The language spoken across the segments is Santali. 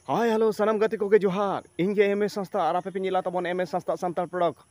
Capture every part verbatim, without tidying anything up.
ᱦᱟᱭ ᱦᱮᱞᱳ ᱥᱟᱱᱟᱢ ᱜᱟᱛᱮ ᱠᱚᱜᱮ ᱡᱚᱦᱟᱨ᱾ ᱤᱧ ᱜᱮ ᱮᱢ ᱮᱥ ᱦᱟᱸᱥᱫᱟ ᱟᱨ ᱟᱯᱮ ᱯᱮ ᱧᱮᱞᱟ ᱛᱟᱵᱚᱱ ᱮᱢ ᱮᱥ ᱦᱟᱸᱥᱫᱟ ᱥᱟᱱᱛᱟᱲ ᱯᱨᱚᱰᱚᱠ᱾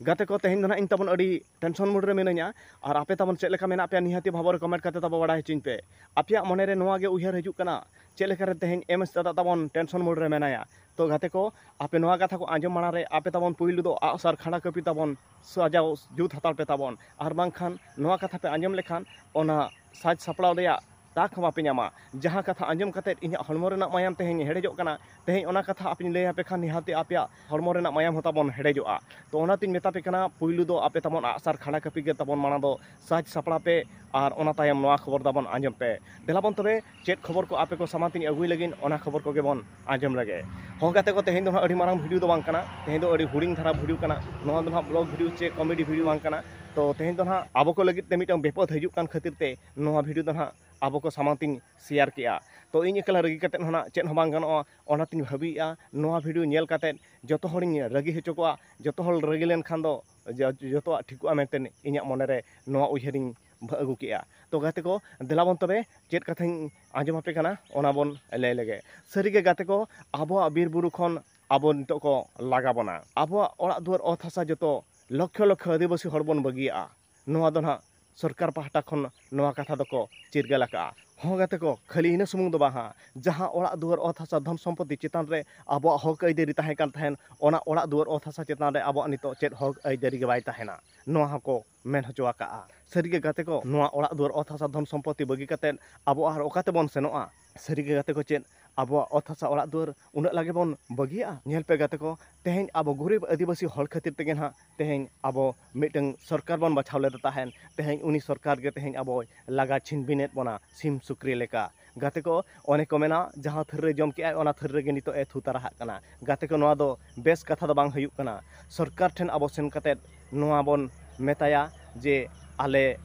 ᱜᱟᱛᱮ ᱠᱚ, ᱛᱮᱦᱮᱧ ᱫᱚ ᱱᱟᱦᱟᱜ ᱤᱧ ᱛᱟᱵᱚᱱ ᱟᱹᱰᱤ ᱴᱮᱱᱥᱚᱱ ᱢᱩᱰ ᱨᱮ ᱢᱤᱱᱟᱹᱧᱟ᱾ ᱟᱨ ᱟᱯᱮ ᱛᱟᱵᱚᱱ ᱪᱮᱫ ᱞᱮᱠᱟ ᱢᱮᱱᱟᱜ ᱯᱮᱭᱟ ᱱᱤᱦᱟᱹᱛᱤ ᱵᱷᱟᱵᱚ ᱨᱮ ᱠᱚᱢᱮᱱᱴ ᱠᱟᱛᱮ ᱛᱟᱵᱚ ᱵᱟᱲᱟᱭ ᱦᱚᱪᱚᱧ ᱯᱮ᱾ ᱟᱯᱮᱭᱟᱜ ᱢᱚᱱᱮ ᱨᱮ ᱱᱚᱣᱟ ᱜᱮ ᱩᱭᱦᱟᱹᱨ ᱦᱤᱡᱩᱜ ᱠᱟᱱᱟ ᱪᱮᱫ ᱞᱮᱠᱟ ᱨᱮ ᱛᱮᱦᱮᱧ ᱮᱢ ᱮᱥ ᱫᱟᱫᱟ ᱛᱟᱵᱚᱱ ᱴᱮᱱᱥᱚᱱ ᱢᱩᱰ ᱨᱮ ᱢᱮᱱᱟᱭᱟ᱾ ᱛᱚ ᱜᱟᱛᱮ ᱠᱚ, ᱟᱯᱮ ᱱᱚᱣᱟ ᱠᱟᱛᱷᱟ ᱠᱚ ᱟᱸᱡᱚᱢ ᱢᱟᱲᱟᱝ ᱨᱮ ᱟᱯᱮ ᱛᱟᱵᱚᱱ ᱯᱩᱭᱞᱩ ᱫᱚ ᱟᱜᱼᱥᱟᱨ ᱠᱷᱟᱲᱟ ᱠᱟᱹᱯᱤ ᱛᱟᱵᱚᱱ ᱥᱟᱡᱟᱣ ᱡᱩᱛ ᱦᱟᱛᱟᱲ ᱯᱮ ᱛᱟᱵᱚᱱ᱾ ᱟᱨ ᱵᱟᱝᱠᱷᱟᱱ ᱱᱚᱣᱟ ᱠᱟᱛᱷᱟ ᱯᱮ ᱟᱸᱡᱚᱢ ᱞᱮᱠᱷᱟᱱ ᱚᱱᱟ ᱥᱟᱡᱽ ᱥᱟᱯᱲᱟᱣ ᱨᱮᱭᱟᱜ ᱛᱟᱠ ᱦᱚᱸ ᱵᱟᱯᱮ ᱧᱟᱢᱟ᱾ ᱡᱟᱦᱟᱸ ᱠᱟᱛᱷᱟ ᱟᱸᱡᱚᱢ ᱠᱟᱛᱮᱫ ᱤᱧᱟᱹᱜ ᱦᱚᱲᱢᱚ ᱨᱮᱱᱟᱜ ᱢᱟᱭᱟᱢ ᱛᱮᱦᱮᱧ ᱦᱮᱰᱮᱡᱚᱜ ᱠᱟᱱᱟ, ᱛᱮᱦᱮᱧ ᱚᱱᱟ ᱠᱟᱛᱷᱟ ᱟᱯᱮᱧ ᱞᱟᱹᱭ ᱟᱯᱮ ᱠᱷᱟᱱ ᱱᱤᱦᱟᱹᱛᱤ ᱟᱯᱮᱭᱟᱜ ᱦᱚᱲᱢᱚ ᱨᱮᱱᱟᱜ ᱢᱟᱭᱟᱢ ᱦᱚᱸ ᱛᱟᱵᱚᱱ ᱦᱮᱰᱮᱡᱚᱜᱼᱟ᱾ ᱛᱚ ᱚᱱᱟᱛᱤᱧ ᱢᱮᱛᱟ ᱯᱮ ᱠᱟᱱᱟ, ᱯᱩᱭᱞᱩ ᱫᱚ ᱟᱯᱮ ᱛᱟᱵᱚᱱ ᱟᱜᱼᱥᱟᱨ ᱠᱷᱟᱲᱟ ᱠᱟᱹᱯᱤ ᱜᱮ ᱛᱟᱵᱚᱱ ᱢᱟᱲᱟᱝ ᱫᱚ ᱥᱟᱡᱽ ᱥᱟᱯᱲᱟᱣ ᱯᱮ, ᱟᱨ ᱚᱱᱟ ᱛᱟᱭᱚᱢ ᱱᱚᱣᱟ ᱠᱷᱚᱵᱚᱨ ᱛᱟᱵᱚᱱ ᱟᱸᱡᱚᱢ ᱯᱮ᱾ ᱫᱮᱞᱟ ᱵᱚᱱ ᱛᱚᱵᱮ ᱪᱮᱫ ᱠᱷᱚᱵᱚᱨ ᱠᱚ ᱟᱯᱮ ᱠᱚ ᱥᱟᱢᱟᱝ ᱛᱤᱧ ᱟᱹᱜᱩᱭ ᱞᱟᱹᱜᱤᱫ, ᱚᱱᱟ ᱠᱷᱚᱵᱚᱨ ᱠᱚᱜᱮ ᱵᱚᱱ ᱟᱸᱡᱚᱢ ᱞᱮᱜᱮ᱾ ᱦᱚᱸ ᱜᱟᱛᱮ ᱠᱚ, ᱛᱮᱦᱮᱧ ᱫᱚ ᱦᱟᱸᱜ ᱟᱹᱰᱤ ᱢᱟᱨᱟᱝ ᱵᱷᱤᱰᱤᱭᱳ ᱫᱚ ᱵᱟᱝ ᱠᱟᱱᱟ, ᱛᱮᱦᱮᱧ ᱫᱚ ᱟᱹᱰᱤ ᱦᱩᱰᱤᱧ ᱫᱷᱟᱨᱟ ᱵᱷᱤᱰᱤᱭᱳ ᱠᱟᱱᱟ᱾ ᱱᱚᱣᱟ ᱫᱚ ᱦᱟᱸᱜ ᱵᱞᱚᱜ ᱵᱷᱤᱰᱤᱭᱳ ᱪᱮ ᱠᱚᱢᱮᱰᱤ ᱵᱷᱤᱰᱤᱭᱳ ᱵᱟᱝ ᱠᱟᱱᱟ᱾ ᱛᱚ ᱛᱮᱦᱮᱧ ᱫᱚ ᱦᱟᱸᱜ ᱟᱵᱚ ᱠᱚ ᱞᱟᱹᱜᱤᱫ ᱛᱮ ᱢᱤᱫᱴᱟᱝ ᱵᱤᱯᱚᱫ ᱦᱤᱡᱩᱜ ᱠᱟᱱ ᱠᱷᱟᱹᱛᱤᱨ ᱛᱮ ᱱᱚᱣᱟ ᱵᱷᱤᱰᱤᱭᱳ ᱫᱚ ᱦᱟᱸᱜ ᱟᱵᱚ ᱠᱚ ᱥᱟᱢᱟᱝ ᱛᱤᱧ ᱥᱮᱭᱟᱨ ᱠᱮᱜᱼᱟ᱾ ᱛᱚ ᱤᱧ ᱮᱠᱞᱟ ᱨᱟᱹᱜᱤ ᱠᱟᱛᱮᱫ ᱦᱚᱸ ᱱᱟᱜ ᱪᱮᱫ ᱦᱚᱸ ᱵᱟᱝ ᱜᱟᱱᱚᱜᱼᱟ, ᱚᱱᱟᱛᱤᱧ ᱵᱷᱟᱹᱵᱤᱭᱮᱜᱼᱟ ᱱᱚᱣᱟ ᱵᱷᱤᱰᱤᱭᱳ ᱧᱮᱞ ᱠᱟᱛᱮᱫ ᱡᱚᱛᱚ ᱦᱚᱲᱤᱧ ᱨᱟᱹᱜᱤ ᱦᱚᱪᱚ ᱠᱚᱣᱟ᱾ ᱡᱚᱛᱚ ᱦᱚᱲ ᱨᱟᱹᱜᱤ ᱞᱮᱱᱠᱷᱟᱱ ᱫᱚ ᱡᱚ-, ᱡᱚᱛᱚᱣᱟᱜ ᱴᱷᱤᱠᱚᱜᱼᱟ ᱢᱮᱱᱛᱮ ᱤᱧᱟᱹᱜ ᱢᱚᱱᱮᱨᱮ ᱱᱚᱣᱟ ᱩᱭᱦᱟᱹᱨᱤᱧ ᱵᱷᱟ-, ᱟᱹᱜᱩ ᱠᱮᱜᱼᱟ᱾ ᱛᱚ ᱜᱟᱛᱮ ᱠᱚ, ᱫᱮᱞᱟ ᱵᱚᱱ ᱛᱚᱵᱮ ᱪᱮᱫ ᱠᱟᱛᱷᱟᱧ ᱟᱸᱡᱚᱢ ᱟᱯᱮ ᱠᱟᱱᱟ, ᱚᱱᱟ ᱵᱚᱱ ᱞᱟᱹᱭ ᱞᱮᱜᱮ᱾ ᱥᱟᱹᱨᱤᱜᱮ ᱜᱟᱛᱮ ᱠᱚ, ᱟᱵᱚᱣᱟᱜ ᱵᱤᱨ ᱵᱩᱨᱩ ᱠᱷᱚᱱ ᱟᱵᱚ ᱱᱤᱛᱚᱜ ᱠᱚ ᱞᱟᱜᱟ ᱵᱚᱱᱟ᱾ ᱟᱵᱚᱣᱟᱜ ᱚᱲᱟᱜ ᱫᱩᱣᱟᱹᱨ ᱚᱛ ᱦᱟᱥᱟ ᱡᱚᱛᱚ ᱞᱚᱠᱷᱚ ᱞᱚᱠᱷᱚ ᱟᱹᱫᱤᱵᱟᱹᱥᱤ ᱦᱚᱲ ᱵᱚᱱ ᱵᱟᱹᱜᱤᱭᱟᱜᱼᱟ᱾ ᱱᱚᱣᱟ ᱫᱚ ᱱᱟᱦᱟᱜ ᱥᱚᱨᱠᱟᱨ ᱯᱟᱦᱴᱟ ᱠᱷᱚᱱ ᱱᱚᱣᱟ ᱠᱟᱛᱷᱟ ᱫᱚᱠᱚ ᱪᱤᱨᱜᱟᱹᱞ ᱟᱠᱟᱜᱼᱟ᱾ ᱦᱚᱸ ᱜᱟᱛᱮ ᱠᱚ, ᱠᱷᱟᱹᱞᱤ ᱤᱱᱟᱹ ᱥᱩᱢᱩᱝ ᱫᱚ ᱵᱟᱝ ᱦᱟᱸᱜ, ᱡᱟᱦᱟᱸ ᱚᱲᱟᱜ ᱫᱩᱣᱟᱹᱨ ᱚᱛ ᱦᱟᱥᱟ ᱫᱷᱚᱱ ᱥᱚᱢᱯᱚᱛᱤ ᱪᱮᱛᱟᱱ ᱨᱮ ᱟᱵᱚᱣᱟᱜ ᱦᱚᱠ ᱟᱹᱭᱫᱟᱹᱨᱤ ᱛᱟᱦᱮᱸ ᱠᱟᱱ ᱛᱟᱦᱮᱸᱱ, ᱚᱱᱟ ᱚᱲᱟᱜ ᱫᱩᱣᱟᱹᱨ ᱚᱛ ᱦᱟᱥᱟ ᱪᱮᱛᱟᱱ ᱨᱮ ᱟᱵᱚᱣᱟᱜ ᱱᱤᱛᱚᱜ ᱪᱮᱫ ᱦᱚᱠ ᱟᱹᱭᱫᱟᱹᱨᱤ ᱜᱮ ᱵᱟᱭ ᱛᱟᱦᱮᱱᱟ, ᱱᱚᱣᱟ ᱦᱚᱸᱠᱚ ᱢᱮᱱ ᱦᱚᱪᱚ ᱟᱠᱟᱜᱼᱟ᱾ ᱥᱟᱹᱨᱤᱜᱮ ᱜᱟᱛᱮ ᱠᱚ, ᱱᱚᱣᱟ ᱚᱲᱟᱜ ᱫᱩᱣᱟᱹᱨ ᱚᱛ ᱦᱟᱥᱟ ᱫᱷᱚᱱ ᱥᱚᱢᱯᱚᱛᱤ ᱵᱟᱹᱜᱤ ᱠᱟᱛᱮᱫ ᱟᱵᱚ ᱟᱨ ᱚᱠᱟ ᱛᱮᱵᱚᱱ ᱥᱮᱱᱚᱜᱼᱟ? ᱥᱟᱹᱨᱤᱜᱮ ᱜᱟᱛᱮ ᱠᱚ, ᱪᱮᱫ ᱟᱵᱚᱣᱟᱜ ᱚᱛ ᱦᱟᱥᱟ ᱚᱲᱟᱜ ᱫᱩᱣᱟᱹᱨ ᱩᱱᱟᱹᱜ ᱞᱟᱜᱮ ᱵᱚᱱ ᱵᱟᱹᱜᱤᱭᱟᱜᱼᱟ? ᱧᱮᱞ ᱯᱮ ᱜᱟᱛᱮ ᱠᱚ, ᱛᱮᱦᱮᱧ ᱟᱵᱚ ᱜᱩᱨᱤᱵ ᱟᱹᱫᱤᱵᱟᱹᱥᱤ ᱦᱚᱲ ᱠᱷᱟᱹᱛᱤᱨ ᱛᱮᱜᱮ ᱱᱟᱦᱟᱜ ᱛᱮᱦᱮᱧ ᱟᱵᱚ ᱢᱤᱫᱴᱟᱝ ᱥᱚᱨᱠᱟᱨ ᱵᱚᱱ ᱵᱟᱪᱷᱟᱣ ᱞᱮᱫᱮ ᱛᱟᱦᱮᱸᱱ, ᱛᱮᱦᱮᱧ ᱩᱱᱤ ᱥᱚᱨᱠᱟᱨ ᱜᱮ ᱛᱮᱦᱮᱧ ᱟᱵᱚᱭ ᱞᱟᱜᱟ ᱪᱷᱤᱱᱵᱤᱱᱮᱫ ᱵᱚᱱᱟ ᱥᱤᱢ ᱥᱩᱠᱨᱤ ᱞᱮᱠᱟ᱾ ᱜᱟᱛᱮ ᱠᱚ, ᱚᱱᱮ ᱠᱚ ᱢᱮᱱᱟ, ᱡᱟᱦᱟᱸ ᱛᱷᱟᱹᱨᱤ ᱨᱮ ᱡᱚᱢ ᱠᱮᱜᱼᱟᱭ, ᱚᱱᱟ ᱛᱷᱟᱹᱨᱤ ᱨᱮᱜᱮ ᱱᱤᱛᱚᱜ ᱮ ᱛᱷᱩ ᱛᱟᱨᱟᱦᱟᱜ ᱠᱟᱱᱟ᱾ ᱜᱟᱛᱮ ᱠᱚ, ᱱᱚᱣᱟ ᱫᱚ ᱵᱮᱥ ᱠᱟᱛᱷᱟ ᱫᱚ ᱵᱟᱝ ᱦᱩᱭᱩᱜ ᱠᱟᱱᱟ᱾ ᱥᱚᱨᱠᱟᱨ ᱴᱷᱮᱱ ᱟᱵᱚ ᱥᱮᱱ ᱠᱟᱛᱮᱫ ᱱᱚᱣᱟ ᱵᱚᱱ ᱢᱮᱛᱟᱭᱟ ᱡᱮ, ᱟᱞᱮ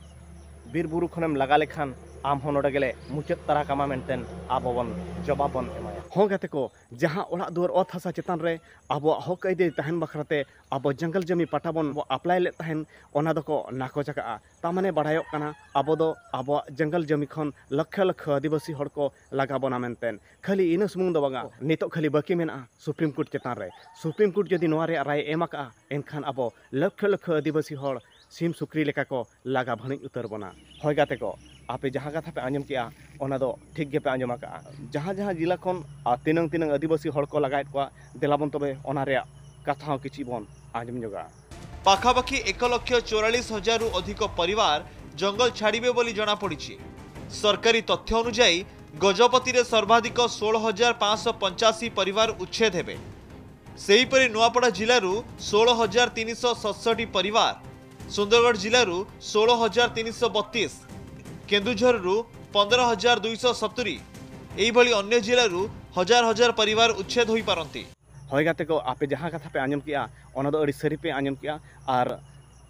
ᱵᱤᱨ ᱵᱩᱨᱩ ᱠᱷᱚᱱᱮᱢ ᱞᱟᱜᱟ ᱞᱮᱠᱷᱟᱱ ᱟᱢ ᱦᱚᱸ ᱱᱚᱰᱮ ᱜᱮᱞᱮ ᱢᱩᱪᱟᱹᱫ ᱛᱟᱨᱟ ᱠᱟᱢᱟ ᱢᱮᱱᱛᱮ ᱟᱵᱚ ᱵᱚᱱ ᱡᱚᱵᱟᱵ ᱵᱚᱱ ᱮᱢᱟᱭᱟ᱾ ᱦᱚᱸ ᱜᱟᱛᱮ ᱠᱚ, ᱡᱟᱦᱟᱸ ᱚᱲᱟᱜ ᱫᱩᱣᱟᱹᱨ ᱚᱛ ᱦᱟᱥᱟ ᱪᱮᱛᱟᱱ ᱨᱮ ᱟᱵᱚᱣᱟᱜ ᱦᱚᱠ ᱟᱹᱭᱫᱟᱹᱨᱤ ᱛᱟᱦᱮᱱ ᱵᱟᱠᱷᱨᱟ ᱛᱮ ᱟᱵᱚ ᱡᱟᱝᱜᱚᱞ ᱡᱚᱢᱤ ᱯᱟᱴᱟ ᱵᱚᱱ ᱟᱯᱞᱟᱭ ᱞᱮᱫ ᱛᱟᱦᱮᱱ, ᱚᱱᱟ ᱫᱚᱠᱚ ᱱᱟᱠᱚᱪ ᱟᱠᱟᱜᱼᱟ᱾ ᱛᱟ ᱢᱟᱱᱮ ᱵᱟᱲᱟᱭᱚᱜ ᱠᱟᱱᱟ ᱟᱵᱚ ᱫᱚ ᱟᱵᱚᱣᱟᱜ ᱡᱟᱝᱜᱚᱞ ᱡᱚᱢᱤ ᱠᱷᱚᱱ ᱞᱚᱠᱷᱚ ᱞᱚᱠᱷᱚ ᱟᱹᱫᱤᱵᱟᱹᱥᱤ ᱦᱚᱲ ᱠᱚ ᱞᱟᱜᱟ ᱵᱚᱱᱟ ᱢᱮᱱᱛᱮ᱾ ᱠᱷᱟᱹᱞᱤ ᱤᱱᱟᱹ ᱥᱩᱢᱩᱝ ᱫᱚ ᱵᱟᱝᱟ, ᱱᱤᱛᱚᱜ ᱠᱷᱟᱹᱞᱤ ᱵᱟᱹᱠᱤ ᱢᱮᱱᱟᱜᱼᱟ ᱥᱩᱯᱨᱤᱢ ᱠᱳᱨᱴ ᱪᱮᱛᱟᱱ ᱨᱮ᱾ ᱥᱩᱯᱨᱤᱢ ᱠᱳᱨᱴ ᱡᱩᱫᱤ ᱱᱚᱣᱟ ᱨᱮᱭᱟᱜ ᱨᱟᱭ ᱮ ᱮᱢ ᱟᱠᱟᱜᱼᱟ, ᱮᱱᱠᱷᱟᱱ ᱟᱵᱚ ᱞᱚᱠᱷᱚ ᱞᱚᱠᱷᱚ ᱟᱹᱫᱤᱵᱟᱹᱥᱤ ᱦᱚᱲ ᱥᱤᱢ ᱥᱩᱠᱨᱤ ᱞᱮᱠᱟ ᱠᱚ ᱞᱟᱜᱟ ᱵᱷᱟᱹᱱᱤᱡ ᱩᱛᱟᱹᱨ ᱵᱚᱱᱟ᱾ ᱦᱳᱭ ᱜᱟᱛᱮ ᱠᱚ, ᱟᱯᱮ ᱡᱟᱦᱟᱸ ᱠᱟᱛᱷᱟ ᱯᱮ ᱟᱸᱡᱚᱢ ᱠᱮᱜᱼᱟ, ᱚᱱᱟ ᱫᱚ ᱴᱷᱤᱠ ᱜᱮᱯᱮ ᱟᱸᱡᱚᱢ ᱟᱠᱟᱜᱼᱟ᱾ ᱡᱟᱦᱟᱸ ᱡᱟᱦᱟᱸ ᱡᱮᱞᱟ ᱠᱷᱚᱱ ᱟᱨ ᱛᱤᱱᱟᱹᱝ ᱛᱤᱱᱟᱹᱝ ᱟᱹᱫᱤᱵᱟᱹᱥᱤ ᱦᱚᱲ ᱠᱚ ᱞᱟᱜᱟᱭᱮᱫ ᱠᱚᱣᱟ, ᱫᱮᱞᱟ ᱵᱚᱱ ᱛᱚᱵᱮ ᱚᱱᱟ ᱨᱮᱭᱟᱜ ᱠᱟᱛᱷᱟ ᱦᱚᱸ ᱠᱤᱪᱷᱤ ᱵᱚᱱ ᱟᱸᱡᱚᱢ ᱧᱚᱜᱟ᱾ ପାଖାପାଖି ଏକ ଲକ୍ଷ ଚଉରାଳିଶ ହଜାରରୁ ଅଧିକ ପରିବାର ଜଙ୍ଗଲ ଛାଡ଼ିବେ ବୋଲି ଜଣାପଡ଼ିଛି। ସରକାରୀ ତଥ୍ୟ ଅନୁଯାୟୀ, ଗଜପତିରେ ସର୍ବାଧିକ ଷୋହଳ ହଜାର ପାଞ୍ଚଶହ ପଞ୍ଚାଅଶୀ ପରିବାର ଉଚ୍ଛେଦ ହେବେ। ସେହିପରି ନୂଆପଡ଼ା ଜିଲ୍ଲାରୁ ଷୋହଳ ହଜାର ତିନିଶହ ସତଷଠି ପରିବାର, ସୁନ୍ଦରଗଡ଼ ଜିଲ୍ଲାରୁ ଷୋହଳ ହଜାର ତିନିଶହ ବତିଶ, କେନ୍ଦୁଝରରୁ ପନ୍ଦର ହଜାର ଦୁଇଶହ ସତୁରି, ଏହିଭଳି ଅନ୍ୟ ଜିଲ୍ଲାରୁ ହଜାର ହଜାର ପରିବାର ଉଚ୍ଛେଦ ହୋଇପାରନ୍ତି। ᱦᱳᱭ ᱜᱟᱛᱮ ᱠᱚ, ᱟᱯᱮ ᱡᱟᱦᱟᱸ ᱠᱟᱛᱷᱟ ᱯᱮ ᱟᱸᱡᱚᱢ ᱠᱮᱜᱼᱟ, ᱚᱱᱟ ᱫᱚ ᱟᱹᱰᱤ ᱥᱟᱹᱨᱤ ᱯᱮ ᱟᱸᱡᱚᱢ ᱠᱮᱜᱼᱟ᱾ ᱟᱨ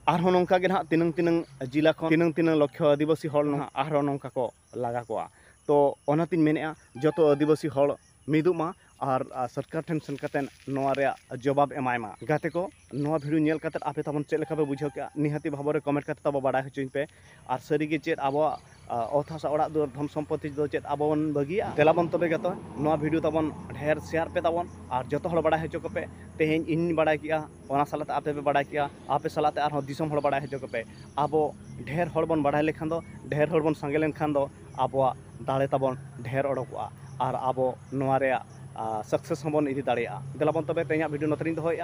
ᱟᱨᱦᱚᱸ ᱱᱚᱝᱠᱟ ᱜᱮ ᱱᱟᱦᱟᱜ ᱛᱤᱱᱟᱹᱝ ᱛᱤᱱᱟᱹᱝ ᱡᱮᱞᱟ ᱠᱷᱚᱱ ᱛᱤᱱᱟᱹᱝ ᱛᱤᱱᱟᱹᱝ ᱞᱚᱠᱷᱚ ᱟᱹᱫᱤᱵᱟᱹᱥᱤ ᱦᱚᱲ ᱱᱟᱦᱟᱜ ᱟᱨᱦᱚᱸ ᱱᱚᱝᱠᱟ ᱠᱚ ᱞᱟᱜᱟ ᱠᱚᱣᱟ᱾ ᱛᱚ ᱚᱱᱟᱛᱤᱧ ᱢᱮᱱᱮᱜᱼᱟ, ᱡᱚᱛᱚ ᱟᱹᱫᱤᱵᱟᱹᱥᱤ ᱦᱚᱲ ᱢᱤᱫᱚᱜ ᱢᱟ ᱟᱨ, ᱟᱨ ᱥᱚᱨᱠᱟᱨ ᱴᱷᱮᱱ ᱥᱮᱱ ᱠᱟᱛᱮ ᱱᱚᱣᱟ ᱨᱮᱭᱟᱜ ᱡᱚᱵᱟᱵ ᱮᱢᱟᱭ ᱢᱟ᱾ ᱜᱟᱛᱮ ᱠᱚ, ᱱᱚᱣᱟ ᱵᱷᱤᱰᱤᱭᱳ ᱧᱮᱞ ᱠᱟᱛᱮ ᱟᱯᱮ ᱛᱟᱵᱚᱱ ᱪᱮᱫ ᱞᱮᱠᱟ ᱯᱮ ᱵᱩᱡᱷᱟᱹᱣ ᱠᱮᱜᱼᱟ, ᱱᱤᱦᱟᱹᱛᱤ ᱵᱷᱟᱵᱚ ᱨᱮ ᱠᱚᱢᱮᱱᱴ ᱠᱟᱛᱮ ᱛᱟᱵᱚ ᱵᱟᱰᱟᱭ ᱦᱚᱪᱚᱧ ᱯᱮ᱾ ᱟᱨ ᱥᱟᱹᱨᱤ ᱜᱮ ᱪᱮᱫ ᱟᱵᱚᱣᱟᱜ, ᱟ, ᱚᱛ ᱦᱟᱥᱟ ᱚᱲᱟᱜ ᱫᱩᱣᱟᱹᱨ ᱫᱷᱚᱱ ᱥᱚᱢᱯᱚᱛᱤ ᱫᱚ ᱪᱮᱫ ᱟᱵᱚ ᱵᱚᱱ ᱵᱟᱹᱜᱤᱭᱟᱜᱼᱟ? ᱫᱮᱞᱟ ᱵᱚᱱ ᱛᱚᱵᱮ ᱜᱟᱛᱮ, ᱱᱚᱣᱟ ᱵᱷᱤᱰᱤᱭᱳ ᱛᱟᱵᱚᱱ ᱰᱷᱮᱨ ᱥᱮᱭᱟᱨ ᱯᱮ ᱛᱟᱵᱚᱱ ᱟᱨ ᱡᱚᱛᱚ ᱦᱚᱲ ᱵᱟᱰᱟᱭ ᱦᱚᱪᱚ ᱠᱚᱯᱮ᱾ ᱛᱮᱦᱮᱧ ᱤᱧᱤᱧ ᱵᱟᱰᱟᱭ ᱠᱮᱜᱼᱟ, ᱚᱱᱟ ᱥᱟᱞᱟᱜ ᱛᱮ ᱟᱯᱮ ᱯᱮ ᱵᱟᱰᱟᱭ ᱠᱮᱜᱼᱟ, ᱟᱯᱮ ᱥᱟᱞᱟᱜ ᱛᱮ ᱟᱨᱦᱚᱸ ᱫᱤᱥᱚᱢ ᱦᱚᱲ ᱵᱟᱰᱟᱭ ᱦᱚᱪᱚ ᱠᱚᱯᱮ᱾ ᱟᱵᱚ ᱰᱷᱮᱨ ᱦᱚᱲ ᱵᱚᱱ ᱵᱟᱰᱟᱭ ᱞᱮᱠᱷᱟᱱ ᱫᱚ, ᱰᱷᱮᱨ ᱦᱚᱲ ᱵᱚᱱ ᱥᱟᱸᱜᱮ ᱞᱮᱱᱠᱷᱟᱱ ᱫᱚ ᱟᱵᱚᱣᱟᱜ ᱫᱟᱲᱮ ᱛᱟᱵᱚᱱ ᱰᱷᱮᱨ ᱚᱰᱚᱠᱚᱜᱼᱟ ᱟᱨ ᱟᱵᱚ ᱱᱚᱣᱟ ᱨᱮᱭᱟᱜ, ᱟ, ᱥᱟᱠᱥᱮᱥ ᱦᱚᱸᱵᱚᱱ ᱤᱫᱤ ᱫᱟᱲᱮᱭᱟᱜᱼᱟ᱾ ᱫᱮᱞᱟ ᱵᱚᱱ ᱛᱚᱵᱮ ᱛᱮᱦᱮᱧᱟᱜ ᱵᱷᱤᱰᱤᱭᱳ ᱱᱚᱛᱮ ᱨᱤᱧ ᱫᱚᱦᱚᱭᱮᱜᱼᱟ᱾